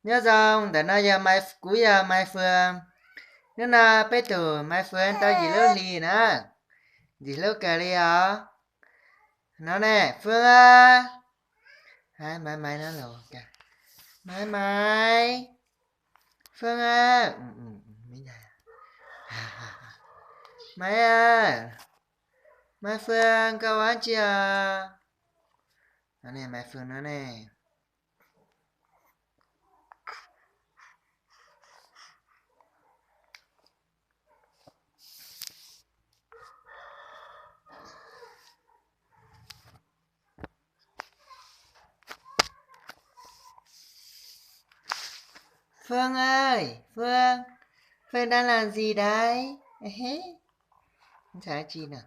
Nyob zoo, ntawm no yog Maiv, kuv yog Maiv Fwm. Hnub no peb tus Maiv Fwm tau yim lub hlis na, yim lub kawg li os. No ne, Fwm a, Maiv Maiv no los, Maiv Maiv, Fwm a, Maiv a, Maiv Fwm, koj ua dab tsi os? Maiv Fwm no ne. Phương ơi, Phương, Phương đang làm gì đấy? Ê, ntxhais tsi na?